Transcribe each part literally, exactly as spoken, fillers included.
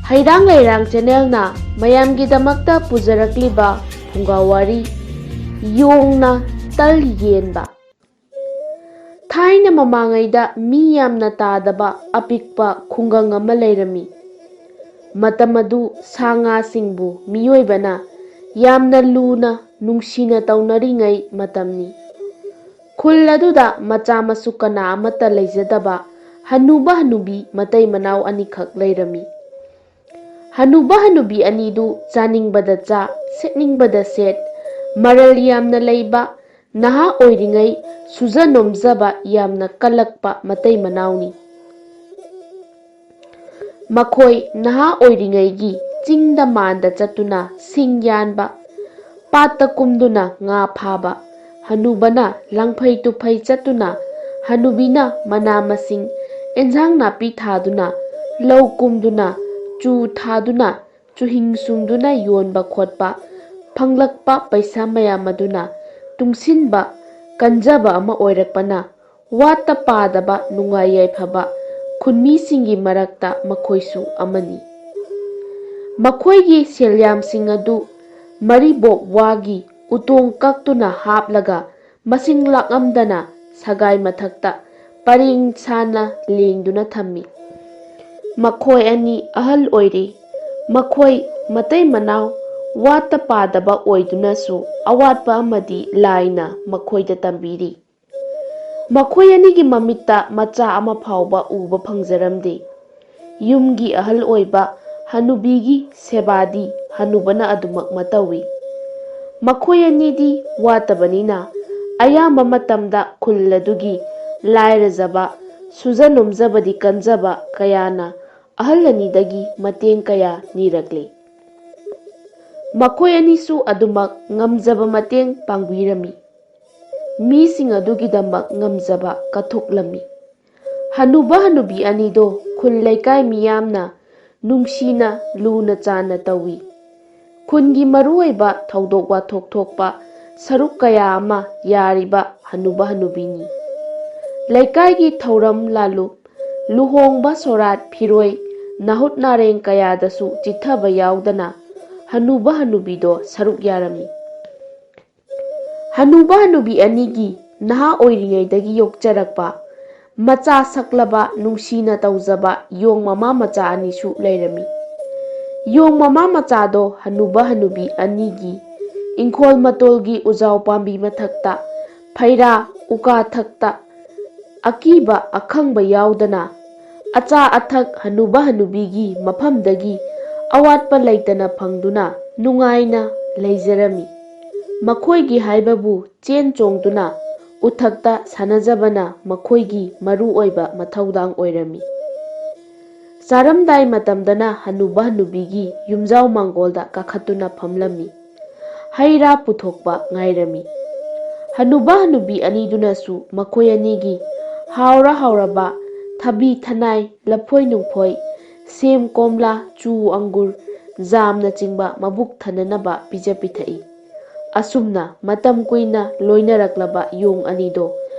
ꯍꯩꯔꯥꯡ ꯂꯩꯔꯥꯡ ꯆꯦꯅꯦꯜꯅ ꯃꯌꯥꯝꯒꯤꯗꯃꯛꯇ ꯄꯨꯖꯔꯛꯂꯤꯕ ꯐꯨꯡꯒꯥ ꯋꯥꯔꯤ, ꯌꯣꯡꯅ ꯇꯜ ꯌꯦꯟꯕ꯫ ꯊꯥꯏꯅ ꯃꯃꯥꯡꯉꯩꯗ ꯃꯤ ꯌꯥꯝꯅ ꯇꯥꯗꯕ ꯑꯄꯤꯛꯄ ꯈꯨꯡꯒꯪ ꯑꯃ ꯂꯩꯔꯝꯃꯤ꯫ ꯃꯇꯝ ꯑꯗꯨ ꯁꯥ ꯉꯥꯁꯤꯡꯕꯨ ꯃꯤꯑꯣꯏꯕꯅ ꯌꯥꯝꯅ ꯂꯨꯅ ꯅꯨꯡꯁꯤꯅ ꯇꯧꯅꯔꯤꯉꯩ ꯃꯇꯝꯅꯤ꯫ ꯈꯨꯜ ꯑꯗꯨꯗ ꯃꯆꯥ ꯃꯁꯨ ꯀꯅꯥ ꯑꯃꯠꯇ ꯂꯩꯖꯗꯕ ꯍꯅꯨꯕ ꯍꯅꯨꯕꯤ ꯃꯇꯩ ꯃꯅꯥꯎ ꯑꯅꯤꯈꯛ ꯂꯩꯔꯝꯃꯤ꯫ ꯍꯅꯨꯕ ꯍꯅꯨꯕꯤ ꯑꯅꯤꯗꯨ ꯆꯥꯅꯤꯡꯕꯗ ꯆꯥ, ꯁꯦꯠꯅꯤꯡꯕꯗ ꯁꯦꯠ, ꯃꯔꯜ ꯌꯥꯝꯅ ꯂꯩꯕ, ꯅꯍꯥ ꯑꯣꯏꯔꯤꯉꯩ ꯁꯨꯖ ꯅꯣꯝꯖꯕ ꯌꯥꯝꯅ ꯀꯜꯂꯛꯄ ꯃꯇꯩ ꯃꯅꯥꯎꯅꯤ꯫ ꯃꯈꯣꯏ ꯅꯍꯥ ꯑꯣꯏꯔꯤꯉꯩꯒꯤ ꯆꯤꯡꯗ ꯃꯥꯟꯗ ꯆꯠꯇꯨꯅ ꯁꯤꯡ ꯌꯥꯟꯕ, ꯄꯥꯠꯇ ꯀꯨꯝꯗꯨꯅ ꯉꯥ ꯐꯥꯕ, ꯍꯅꯨꯕꯅ ꯂꯪꯐꯩ ꯇꯨꯐꯩ ꯆꯠꯇꯨꯅ, ꯍꯅꯨꯕꯤꯅ ꯃꯅꯥ ꯃꯁꯤꯡ, ꯑꯦꯟꯁꯥꯡ ꯅꯥꯄꯤ ꯊꯥꯗꯨꯅ, ꯂꯧ ꯀꯨꯝꯗꯨꯅ, ꯆꯨ ꯊꯥꯗꯨꯅ, ꯆꯨꯍꯤꯡ ꯁꯨꯡꯗꯨꯅ ꯌꯣꯟꯕ ꯈꯣꯠꯄ, ꯐꯪꯂꯛꯄ ꯄꯩꯁꯥ ꯃꯌꯥꯝ ꯑꯗꯨꯅ ꯇꯨꯡꯁꯤꯟꯕ ꯀꯟꯖꯕ ꯑꯃ ꯑꯣꯏꯔꯛꯄꯅ, ꯋꯥꯠꯇ ꯄꯥꯗꯕ ꯅꯨꯡꯉꯥꯏ ꯌꯥꯏꯐꯕ ꯈꯨꯟꯃꯤꯁꯤꯡꯒꯤ ꯃꯔꯛꯇ ꯃꯈꯣꯏꯁꯨ ꯑꯃꯅꯤ꯫ ꯃꯈꯣꯏꯒꯤ ꯁꯦꯜꯌꯥꯝꯁꯤꯡ ꯑꯗꯨ ꯃꯔꯤꯕꯣꯛ ꯋꯥꯒꯤ ꯎꯇꯣꯡ ꯀꯛꯇꯨꯅ ꯍꯥꯞꯂꯒ ꯃꯁꯤꯡ ꯂꯥꯛꯂꯝꯗꯅ ꯁꯒꯥꯏ ꯃꯊꯛꯇ ꯄꯔꯦꯡ ꯁꯥꯅ ꯂꯦꯡꯗꯨꯅ ꯊꯝꯃꯤ꯫ ꯃꯈꯣꯏ ꯑꯅꯤ ꯑꯍꯜ ꯑꯣꯏꯔꯦ꯫ ꯃꯈꯣꯏ ꯃꯇꯩ ꯃꯅꯥꯎ ꯋꯥꯠꯇ ꯄꯥꯗꯕ ꯑꯣꯏꯗꯨꯅꯁꯨ ꯑꯋꯥꯠꯄ ꯑꯃꯗꯤ ꯂꯥꯏꯅ ꯃꯈꯣꯏꯗ ꯇꯝꯕꯤꯔꯤ꯫ ꯃꯈꯣꯏ ꯑꯅꯤꯒꯤ ꯃꯃꯤꯠꯇ ꯃꯆꯥ ꯑꯃ ꯐꯥꯎꯕ ꯎꯕ ꯐꯪꯖꯔꯝꯗꯦ꯫ ꯌꯨꯝꯒꯤ ꯑꯍꯜ ꯑꯣꯏꯕ ꯍꯅꯨꯕꯤꯒꯤ ꯁꯦꯕꯥꯗꯤ ꯍꯅꯨꯕꯅ ꯑꯗꯨꯃꯛ ꯃꯇꯧꯏ꯫ ꯃꯈꯣꯏ ꯑꯅꯤꯗꯤ ꯋꯥꯠꯇꯕꯅꯤꯅ ꯑꯌꯥꯝꯕ ꯃꯇꯝꯗ ꯈꯨꯜ ꯑꯗꯨꯒꯤ ꯂꯥꯏꯔꯖꯕ, ꯁꯨꯖ ꯅꯣꯝꯖꯕꯗꯤ ꯀꯟꯖꯕ ꯀꯌꯥꯅ ꯑꯍꯜ ꯑꯅꯤꯗꯒꯤ ꯃꯇꯦꯡ ꯀꯌꯥ ꯅꯤꯔꯛꯂꯤ꯫ ꯃꯈꯣꯏ ꯑꯅꯤꯁꯨ ꯑꯗꯨꯃꯛ ꯉꯝꯖꯕ ꯃꯇꯦꯡ ꯄꯥꯡꯕꯤꯔꯝꯃꯤ꯫ ꯃꯤꯁꯤꯡ ꯑꯗꯨꯒꯤꯗꯃꯛ ꯉꯝꯖꯕ ꯀꯠꯊꯣꯛꯂꯝꯃꯤ꯫ ꯍꯅꯨꯕ ꯍꯅꯨꯕꯤ ꯑꯅꯤꯗꯣ ꯈꯨꯜ ꯂꯩꯀꯥꯏ ꯃꯤꯌꯥꯝꯅ ꯅꯨꯡꯁꯤꯅ ꯂꯨꯅ ꯆꯥꯟꯅ ꯇꯧꯏ꯫ ꯈꯨꯟꯒꯤ ꯃꯔꯨꯑꯣꯏꯕ ꯊꯧꯗꯣꯛ ꯋꯥꯊꯣꯛ ꯊꯣꯛꯄ ꯁꯔꯨꯛ ꯀꯌꯥ ꯑꯃ ꯌꯥꯔꯤꯕ ꯍꯅꯨꯕ ꯍꯅꯨꯕꯤꯅꯤ꯫ ꯂꯩꯀꯥꯏꯒꯤ ꯊꯧꯔꯝ ꯂꯥꯂꯨꯞ, ꯂꯨꯍꯣꯡꯕ ꯁꯣꯔꯥꯠ, ꯐꯤꯔꯣꯏ, ꯅꯥꯍꯨꯠ ꯅꯥꯔꯦꯡ ꯀꯌꯥꯗꯁꯨ ꯆꯤꯠꯊꯕ ꯌꯥꯎꯗꯅ ꯍꯅꯨꯕ ꯍꯅꯨꯕꯤꯗꯣ ꯁꯔꯨꯛ ꯌꯥꯔꯝꯃꯤ꯫ ꯍꯅꯨꯕ ꯍꯅꯨꯕꯤ ꯑꯅꯤꯒꯤ ꯅꯍꯥ ꯑꯣꯏꯔꯤꯉꯩꯗꯒꯤ ꯌꯣꯛꯆꯔꯛꯄ, ꯃꯆꯥ ꯁꯛꯂꯕ, ꯅꯨꯡꯁꯤꯅ ꯇꯧꯖꯕ ꯌꯣꯡ ꯃꯃꯥ ꯃꯆꯥ ꯑꯅꯤꯁꯨ ꯂꯩꯔꯝꯃꯤ꯫ ꯌꯣꯡ ꯃꯃꯥ ꯃꯆꯥꯗꯣ ꯍꯅꯨꯕ ꯍꯅꯨꯕꯤ ꯑꯅꯤꯒꯤ ꯏꯪꯈꯣꯜ ꯃꯇꯣꯜꯒꯤ ꯎꯖꯥꯎ ꯄꯥꯝꯕꯤ ꯃꯊꯛꯇ, ꯐꯩꯔꯥ ꯎꯀꯥ ꯊꯛꯇ, ꯑꯀꯤꯕ ꯑꯈꯪꯕ ꯌꯥꯎꯗꯅ, ꯑꯆꯥ ꯑꯊꯛ ꯍꯅꯨꯕ ꯍꯅꯨꯕꯤꯒꯤ ꯃꯐꯝꯗꯒꯤ ꯑꯋꯥꯠꯄ ꯂꯩꯇꯅ ꯐꯪꯗꯨꯅ ꯅꯨꯡꯉꯥꯏꯅ ꯂꯩꯖꯔꯝꯃꯤ꯫ ꯃꯈꯣꯏꯒꯤ ꯍꯥꯏꯕꯕꯨ ꯆꯦꯟ ꯆꯣꯡꯗꯨꯅ ꯎꯊꯛꯇ ꯁꯥꯟꯅꯖꯕꯅ ꯃꯈꯣꯏꯒꯤ ꯃꯔꯨ ꯑꯣꯏꯕ ꯃꯊꯧꯗꯥꯡ ꯑꯣꯏꯔꯝꯃꯤ꯫ ꯆꯥꯔꯝꯗꯥꯏ ꯃꯇꯝꯗꯅ ꯍꯅꯨꯕ ꯍꯅꯨꯕꯤꯒꯤ ꯌꯨꯝꯖꯥꯎ ꯃꯥꯡꯒꯣꯜꯗ ꯀꯥꯈꯠꯇꯨꯅ ꯐꯝꯂꯝꯃꯤ꯫ ꯍꯩ ꯔꯥ ꯄꯨꯊꯣꯛꯄ ꯉꯥꯏꯔꯝꯃꯤ꯫ ꯍꯅꯨꯕ ꯍꯅꯨꯕꯤ ꯑꯅꯤꯗꯨꯅꯁꯨ ꯃꯈꯣꯏ ꯑꯅꯤꯒꯤ ꯍꯥꯎꯔ ꯍꯥꯎꯔꯕ ꯊꯕꯤ ꯊꯅꯥꯏ, ꯂꯐꯣꯏ ꯅꯨꯡꯐꯣꯏ, ꯁꯦꯝ, ꯀꯣꯝꯂꯥ, ꯆꯨ, ꯑꯪꯒꯨꯔ, ꯖꯥꯝꯅꯆꯤꯡꯕ ꯃꯕꯨꯛ ꯊꯟꯅꯅꯕ ꯄꯤꯖ ꯄꯤꯊꯛꯏ꯫ ꯑꯁꯨꯝꯅ ꯃꯇꯝ ꯀꯨꯏꯅ ꯂꯣꯏꯅꯔꯛꯂꯕ ꯌꯣꯡ ꯑꯅꯤꯗꯣ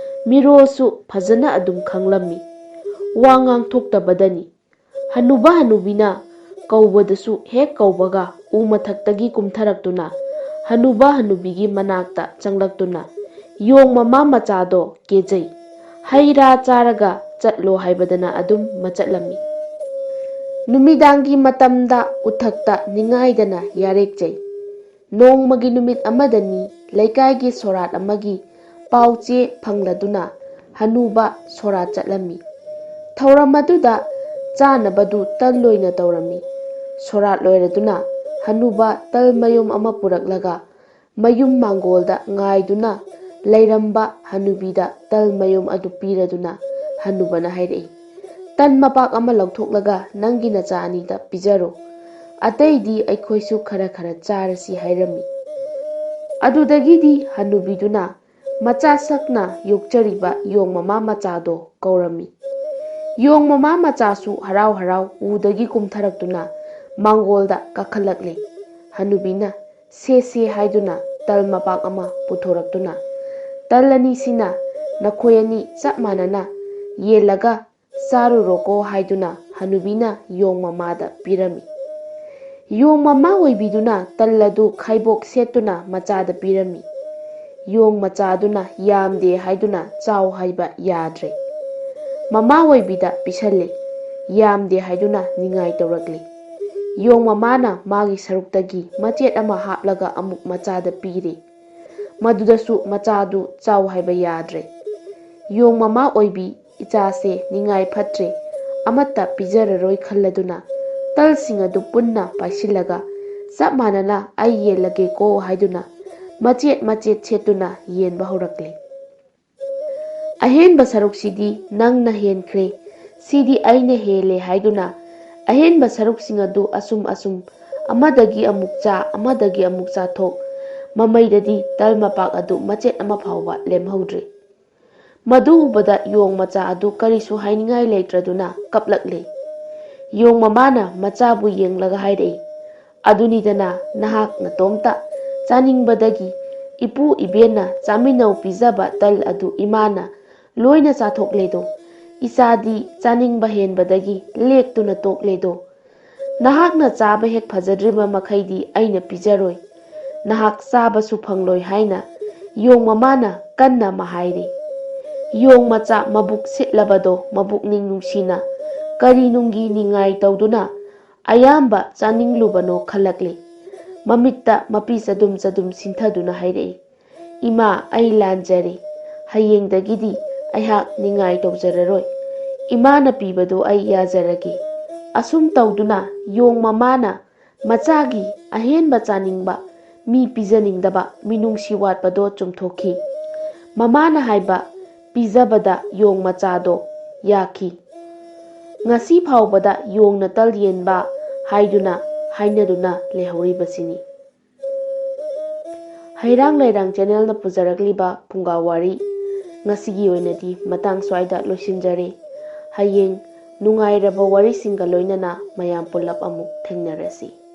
ꯃꯤꯔꯣꯜꯁꯨ ꯐꯖꯅ ꯑꯗꯨꯝ ꯈꯪꯂꯝꯃꯤ꯫ ꯋꯥ ꯉꯥꯡꯊꯣꯛꯇꯕꯗꯅꯤ꯫ ꯍꯅꯨꯕ ꯍꯅꯨꯕꯤꯅ ꯀꯧꯕꯗꯁꯨ ꯍꯦꯛ ꯀꯧꯕꯒ ꯎ ꯃꯊꯛꯇꯒꯤ ꯀꯨꯝꯊꯔꯛꯇꯨꯅ ꯍꯅꯨꯕ ꯍꯅꯨꯕꯤꯒꯤ ꯃꯅꯥꯛꯇ ꯆꯪꯂꯛꯇꯨꯅ ꯌꯣꯡ ꯃꯃꯥ ꯃꯆꯥꯗꯣ ꯀꯦꯖꯩ꯫ ꯍꯩ ꯔꯥ ꯆꯥꯔꯒ ꯆꯠꯂꯣ ꯍꯥꯏꯕꯗꯅ ꯑꯗꯨꯝ ꯃꯆꯠꯂꯝꯃꯤ꯫ ꯅꯨꯃꯤꯗꯥꯡꯒꯤ ꯃꯇꯝꯗ ꯎꯊꯛꯇ ꯅꯤꯡꯉꯥꯏꯗꯅ ꯌꯥꯔꯦꯛꯆꯩ꯫ ꯅꯣꯡꯃꯒꯤ ꯅꯨꯃꯤꯠ ꯑꯃꯗꯅꯤ ꯂꯩꯀꯥꯏꯒꯤ ꯁꯣꯔꯥꯠ ꯑꯃꯒꯤ ꯄꯥꯎ ꯆꯦ ꯐꯪꯂꯗꯨꯅ ꯍꯅꯨꯕ ꯁꯣꯔꯥꯠ ꯆꯠꯂꯝꯃꯤ꯫ ꯊꯧꯔꯝ ꯑꯗꯨꯗ ꯆꯥꯅꯕꯗꯨ ꯇꯜ ꯑꯣꯏꯅ ꯇꯧꯔꯝꯃꯤ꯫ ꯁꯣꯔꯥꯠ ꯂꯣꯏꯔꯗꯨꯅ ꯍꯅꯨꯕ ꯇꯜ ꯃꯌꯨꯝ ꯑꯃ ꯄꯨꯔꯛꯂꯒ ꯃꯌꯨꯝ ꯃꯥꯡꯒꯣꯜꯗ ꯉꯥꯏꯗꯨꯅ ꯂꯩꯔꯝꯕ ꯍꯅꯨꯕꯤꯗ ꯇꯜ ꯃꯌꯨꯝ ꯑꯗꯨ ꯄꯤꯔꯗꯨꯅ ꯍꯅꯨꯕꯅ ꯍꯥꯏꯔꯛꯏ, "ꯇꯟ ꯃꯄꯥꯛ ꯑꯃ ꯂꯧꯊꯣꯛꯂꯒ ꯅꯪꯒꯤ ꯅꯆꯥ ꯑꯅꯤꯗ ꯄꯤꯖꯔꯣ꯫ ꯑꯇꯩꯗꯤ ꯑꯩꯈꯣꯏꯁꯨ ꯈꯔ ꯈꯔ ꯆꯥꯔꯁꯤ" ꯍꯥꯏꯔꯝꯃꯤ꯫ ꯑꯗꯨꯗꯒꯤꯗꯤ ꯍꯅꯨꯕꯤꯗꯨꯅ ꯃꯆꯥ ꯁꯛꯅ ꯌꯣꯛꯆꯔꯤꯕ ꯌꯣꯡ ꯃꯃꯥ ꯃꯆꯥꯗꯣ ꯀꯧꯔꯝꯃꯤ꯫ ꯌꯣꯡ ꯃꯃꯥ ꯃꯆꯥꯁꯨ ꯍꯔꯥꯎ ꯍꯔꯥꯎ ꯎꯗꯒꯤ ꯀꯨꯝꯊꯔꯛꯇꯨꯅ ꯃꯥꯡꯒꯣꯜꯗ ꯀꯥꯈꯠꯂꯛꯂꯦ꯫ ꯍꯅꯨꯕꯤꯅ "ꯁꯦ ꯁꯦ" ꯍꯥꯏꯗꯨꯅ ꯇꯜ ꯃꯄꯥꯛ ꯑꯃ ꯄꯨꯊꯣꯔꯛꯇꯨꯅ, "ꯇꯜ ꯑꯅꯤꯁꯤꯅ ꯅꯈꯣꯏ ꯑꯅꯤ ꯆꯞ ꯃꯥꯟꯅꯅ ꯌꯦꯜꯂꯒ ꯆꯥꯔꯨꯔꯣꯀꯣ" ꯍꯥꯏꯗꯨꯅ ꯍꯅꯨꯕꯤꯅ ꯌꯣꯡ ꯃꯃꯥꯗ ꯄꯤꯔꯝꯃꯤ꯫ ꯌꯣꯡ ꯃꯃꯥ ꯑꯣꯏꯕꯤꯗꯨꯅ ꯇꯜ ꯑꯗꯨ ꯈꯥꯏꯕꯣꯛ ꯁꯦꯠꯇꯨꯅ ꯃꯆꯥꯗ ꯄꯤꯔꯝꯃꯤ꯫ ꯌꯣꯡ ꯃꯆꯥꯗꯨꯅ ꯌꯥꯝꯗꯦ ꯍꯥꯏꯗꯨꯅ ꯆꯥꯎ ꯍꯥꯏꯕ ꯌꯥꯗ꯭ꯔꯦ꯫ ꯃꯃꯥ ꯑꯣꯏꯕꯤꯗ ꯄꯤꯁꯜꯂꯦ꯫ ꯌꯥꯝꯗꯦ ꯍꯥꯏꯗꯨꯅ ꯅꯤꯡꯉꯥꯏ ꯇꯧꯔꯛꯂꯦ꯫ ꯌꯣꯡ ꯃꯃꯥꯅ ꯃꯥꯒꯤ ꯁꯔꯨꯛꯇꯒꯤ ꯃꯆꯦꯠ ꯑꯃ ꯍꯥꯞꯂꯒ ꯑꯃꯨꯛ ꯃꯆꯥꯗ ꯄꯤꯔꯦ꯫ ꯃꯗꯨꯗꯁꯨ ꯃꯆꯥꯗꯨ ꯆꯥꯎ ꯍꯥꯏꯕ ꯌꯥꯗ꯭ꯔꯦ꯫ ꯌꯣꯡ ꯃꯃꯥ ꯑꯣꯏꯕꯤ, "ꯏꯆꯥꯁꯦ ꯅꯤꯡꯉꯥꯏ ꯐꯠꯇ꯭ꯔꯦ, ꯑꯃꯠꯇ ꯄꯤꯖꯔꯔꯣꯏ" ꯈꯜꯂꯗꯨꯅ ꯇꯜꯁꯤꯡ ꯑꯗꯨ ꯄꯨꯟꯅ ꯄꯥꯏꯁꯤꯜꯂꯒ ꯆꯞ ꯃꯥꯟꯅꯅ "ꯑꯩ ꯌꯦꯜꯂꯒꯦꯀꯣ" ꯍꯥꯏꯗꯨꯅ ꯃꯆꯦꯠ ꯃꯆꯦꯠ ꯁꯦꯠꯇꯨꯅ ꯌꯦꯟꯕ ꯍꯧꯔꯛꯂꯦ꯫ "ꯑꯍꯦꯟꯕ ꯁꯔꯨꯛꯁꯤꯗꯤ ꯅꯪꯅ ꯍꯦꯟꯈ꯭ꯔꯦ, ꯁꯤꯗꯤ ꯑꯩꯅ ꯍꯦꯜꯂꯦ" ꯍꯥꯏꯗꯨꯅ ꯑꯍꯦꯟꯕ ꯁꯔꯨꯛꯁꯤꯡ ꯑꯗꯨ ꯑꯁꯨꯝ ꯑꯁꯨꯝ ꯑꯃꯗꯒꯤ ꯑꯃꯨꯛ ꯆꯥ, ꯑꯃꯗꯒꯤ ꯑꯃꯨꯛ ꯆꯥꯊꯣꯛ, ꯃꯃꯩꯗꯗꯤ ꯇꯜ ꯃꯄꯥꯛ ꯑꯗꯨ ꯃꯆꯦꯠ ꯑꯃ ꯐꯥꯎꯕ ꯂꯦꯝꯍꯧꯗ꯭ꯔꯦ꯫ ꯃꯗꯨ ꯎꯕꯗ ꯌꯣꯡ ꯃꯆꯥ ꯑꯗꯨ ꯀꯔꯤꯁꯨ ꯍꯥꯏꯅꯤꯡꯉꯥꯏ ꯂꯩꯇ꯭ꯔꯗꯨꯅ ꯀꯞꯂꯛꯂꯦ꯫ ꯌꯣꯡ ꯃꯃꯥꯅ ꯃꯆꯥꯕꯨ ꯌꯦꯡꯂꯒ ꯍꯥꯏꯔꯛꯏ, "ꯑꯗꯨꯅꯤꯗꯅ, ꯅꯍꯥꯛ ꯅꯇꯣꯝꯇ ꯆꯥꯅꯤꯡꯕꯗꯒꯤ ꯏꯄꯨ ꯏꯕꯦꯟꯅ ꯆꯥꯃꯤꯟꯅꯧ ꯄꯤꯖꯕ ꯇꯜ ꯑꯗꯨ ꯏꯃꯥꯅ ꯂꯣꯏꯅ ꯆꯥꯊꯣꯛꯂꯦꯗꯣ꯫ ꯏꯆꯥꯗꯤ ꯆꯥꯅꯤꯡꯕ ꯍꯦꯟꯕꯗꯒꯤ ꯂꯦꯛꯇꯨꯅ ꯇꯣꯛꯂꯦꯗꯣ꯫ ꯅꯍꯥꯛꯅ ꯆꯥꯕ ꯍꯦꯛ ꯐꯖꯗ꯭ꯔꯤꯕ ꯃꯈꯩꯗꯤ ꯑꯩꯅ ꯄꯤꯖꯔꯣꯏ꯫ ꯅꯍꯥꯛ ꯆꯥꯕꯁꯨ ꯐꯪꯂꯣꯏ" ꯍꯥꯏꯅ ꯌꯣꯡ ꯃꯃꯥꯅ ꯀꯟꯅ ꯑꯃ ꯍꯥꯏꯔꯤ꯫ ꯌꯣꯡ ꯃꯆꯥ ꯃꯕꯨꯛ ꯁꯤꯠꯂꯕꯗꯣ ꯃꯕꯨꯛꯅꯤꯡ ꯅꯨꯡꯁꯤꯅ ꯀꯔꯤ ꯅꯨꯡꯒꯤ ꯅꯤꯡꯉꯥꯏ ꯇꯧꯗꯨꯅ ꯑꯌꯥꯝꯕ ꯆꯥꯅꯤꯡꯂꯨꯕꯅꯣ ꯈꯜꯂꯛꯂꯤ꯫ ꯃꯃꯤꯠꯇ ꯃꯄꯤ ꯆꯗꯨꯝ ꯆꯗꯨꯝ ꯁꯤꯟꯊꯗꯨꯅ ꯍꯥꯏꯔꯛꯏ, "ꯏꯃꯥ, ꯑꯩ ꯂꯥꯟꯖꯔꯦ꯫ ꯍꯌꯦꯡꯗꯒꯤꯗꯤ ꯑꯩꯍꯥꯛ ꯅꯤꯡꯉꯥꯏ ꯇꯧꯖꯔꯔꯣꯏ꯫ ꯏꯃꯥꯅ ꯄꯤꯕꯗꯨ ꯑꯩ ꯌꯥꯖꯔꯒꯦ"꯫ ꯑꯁꯨꯝ ꯇꯧꯗꯨꯅ ꯌꯣꯡ ꯃꯃꯥꯅ ꯃꯆꯥꯒꯤ ꯑꯍꯦꯟꯕ ꯆꯥꯅꯤꯡꯕ, ꯃꯤ ꯄꯤꯖꯅꯤꯡꯗꯕ, ꯃꯤꯅꯨꯡꯁꯤ ꯋꯥꯠꯄꯗꯣ ꯆꯨꯝꯊꯣꯛꯈꯤ꯫ ꯃꯃꯥꯅ ꯍꯥꯏꯕ ꯄꯤꯖꯕꯗ ꯌꯣꯡ ꯃꯆꯥꯗꯣ ꯌꯥꯈꯤ꯫ ꯉꯁꯤ ꯐꯥꯎꯕꯗ ꯌꯣꯡꯅ ꯇꯜ ꯌꯦꯟꯕ ꯍꯥꯏꯗꯨꯅ ꯍꯥꯏꯅꯗꯨꯅ ꯂꯩꯍꯧꯔꯤꯕꯁꯤꯅꯤ꯫ ꯍꯩꯔꯥꯡ ꯂꯩꯔꯥꯡ ꯆꯦꯅꯦꯜꯅ ꯄꯨꯖꯔꯛꯂꯤꯕ ꯐꯨꯡꯒꯥ ꯋꯥꯔꯤ ꯉꯁꯤꯒꯤ ꯑꯣꯏꯅꯗꯤ ꯃꯇꯥꯡ ꯁ꯭ꯋꯥꯏꯗ ꯂꯣꯏꯁꯤꯟꯖꯔꯦ꯫ ꯍꯌꯦꯡ ꯅꯨꯡꯉꯥꯏꯔꯕ ꯋꯥꯔꯤꯁꯤꯡꯒ ꯂꯣꯏꯅꯅ ꯃꯌꯥꯝ ꯄꯨꯜꯂꯞ ꯑꯃꯨꯛ ꯊꯦꯡꯅꯔꯁꯤ꯫